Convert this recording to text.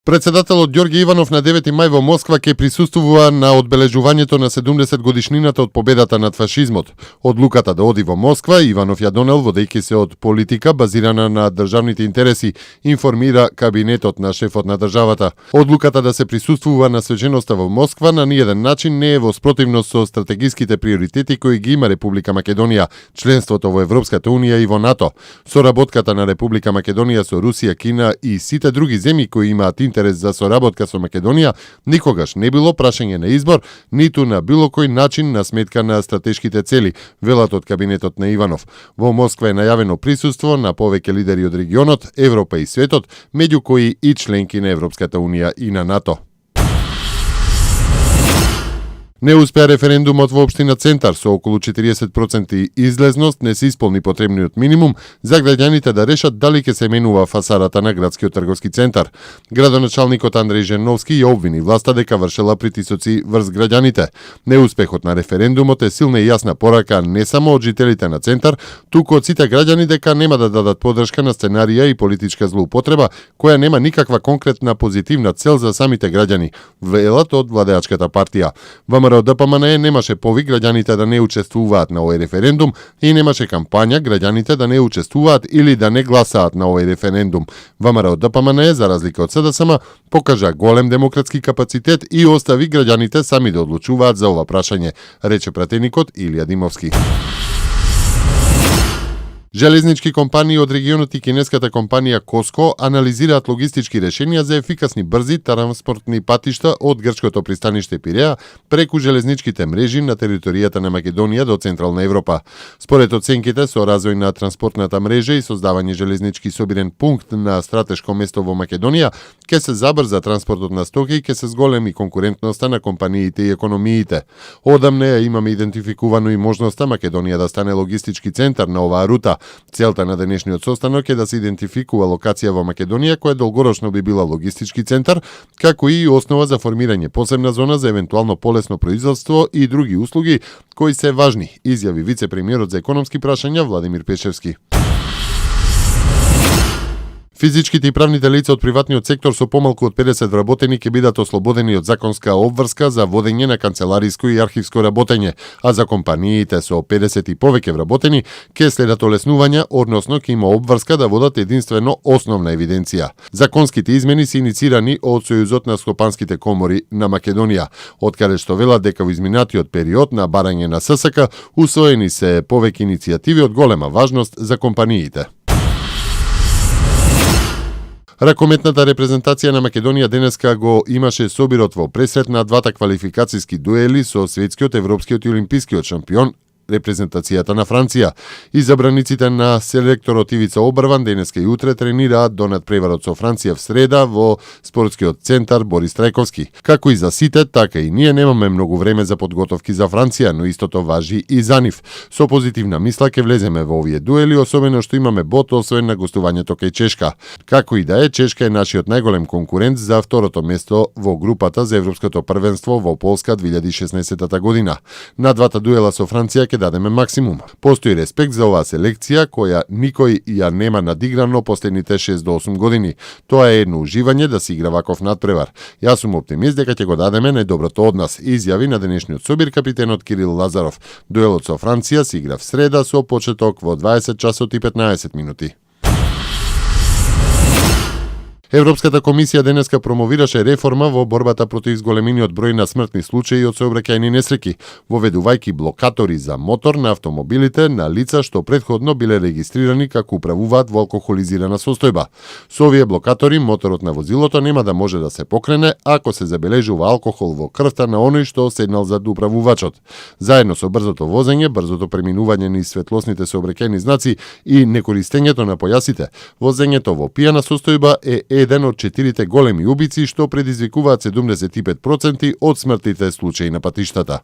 Председателот Ѓорѓе Иванов на 9 мај во Москва ќе присуствува на одбележувањето на 70 годишнината од победата над фашизмот. Одлуката да оди во Москва Иванов ја донел водејќи се од политика базирана на државните интереси, информира кабинетот на шефот на државата. Одлуката да се присуствува на свеченоста во Москва на ниеден начин не е во спротивност со стратегиските приоритети кои ги има Република Македонија, членството во Европската унија и во НАТО. Соработката на Република Македонија со Русија, Кина и сите други земји кои имаат интерес за соработка со Македонија никогаш не било прашање на избор, ниту на било кој начин на сметка на стратешките цели, велат од кабинетот на Иванов. Во Москва е најавено присуство на повеќе лидери од регионот, Европа и светот, меѓу кои и членки на Европската унија и на НАТО. Не успеа референдумот во општина Центар со околу 40% излезност, не се исполни потребниот минимум за граѓаните да решат дали ќе се менува фасадата на градскиот трговски центар. Градоначалникот Андреј Женовски ја обвини власта дека вршела притисоци врз граѓаните. Неуспехот на референдумот е силна и јасна порака не само од жителите на Центар, туку од сите граѓани дека нема да дадат подршка на сценарија и политичка злоупотреба која нема никаква конкретна позитивна цел за самите граѓани, велат од владеачката партија. ВМРО ДПМН немаше повик граѓаните да не учествуваат на овој референдум и немаше кампања граѓаните да не учествуваат или да не гласаат на овој референдум. ВМРО ДПМН, за разлика од СДСМ, покажа голем демократски капацитет и остави граѓаните сами да одлучуваат за ова прашање, рече пратеникот Илија Димовски. Железнички компании од регионот и кинеската компанија Коско анализираат логистички решенија за ефикасни брзи транспортни патишта од грчкото пристаниште Пиреа преку железничките мрежи на територијата на Македонија до Централна Европа. Според оценките, со развој на транспортната мрежа и создавање железнички собирен пункт на стратешко место во Македонија, ќе се забрза транспортот на стоки и ќе се зголеми конкурентноста на компаниите и економиите. Одамна ја имаме идентификувано и можноста Македонија да стане логистички центар на оваа рута. Целта на денешниот состанок е да се идентификува локација во Македонија која долгорочно би била логистички центар, како и основа за формирање посебна зона за евентуално полесно производство и други услуги кои се важни, изјави вице-премиерот за економски прашања Владимир Пешевски. Физичките и правните лица од приватниот сектор со помалку од 50 вработени ќе бидат ослободени од законска обврска за водење на канцелариско и архивско работење, а за компаниите со 50 и повеќе вработени ќе следат олеснувања, односно ќе има обврска да водат единствено основна евиденција. Законските измени се иницирани од Сојузот на скопанските комори на Македонија, откаде што велат дека во изминатиот период на барање на ССК усвоени се повеќе иницијативи од голема важност за компаниите. Ракометната репрезентација на Македонија денеска го имаше собирот во пресрет на двата квалификацијски дуели со светскиот, европскиот и олимпискиот шампион репрезентацијата на Франција. Изабраниците на селекторот Ивица Обрван денеска и утре тренираат до надпреварот со Франција в среда во спортскиот центар Борис Трајковски. Како и за сите, така и ние немаме многу време за подготовки за Франција, но истото важи и за нив. Со позитивна мисла ќе влеземе во овие дуели, особено што имаме бот освен на гостувањето кај Чешка. Како и да е, Чешка е нашиот најголем конкурент за второто место во групата за Европското првенство во Полска 2016 година. На двата дуела со Франција ќе дадеме максимум. Постои респект за оваа селекција која никој ја нема надиграно последните 6 до 8 години. Тоа е едно уживање да се игра ваков надпревар. Јас сум оптимист дека ќе го дадеме најдоброто од нас, изјави на денешниот собир капитенот Кирил Лазаров. Дуелот со Франција се игра в среда со почеток во 20 часот и 15 минути. Европската комисија денеска промовираше реформа во борбата против зголемениот број на смртни случаи од сообраќајни несреќи, воведувајќи блокатори за мотор на автомобилите на лица што претходно биле регистрирани како управуваат во алкохолизирана состојба. Со овие блокатори моторот на возилото нема да може да се покрене ако се забележува алкохол во крвта на оној што седнал зад управувачот. Заедно со брзото возење, брзото преминување низ светлосните сообраќајни знаци и некористењето на појасите, возењето во пијана состојба е еден од 4 големи убици што предизвикуваат 75% од смртните случаи на патиштата.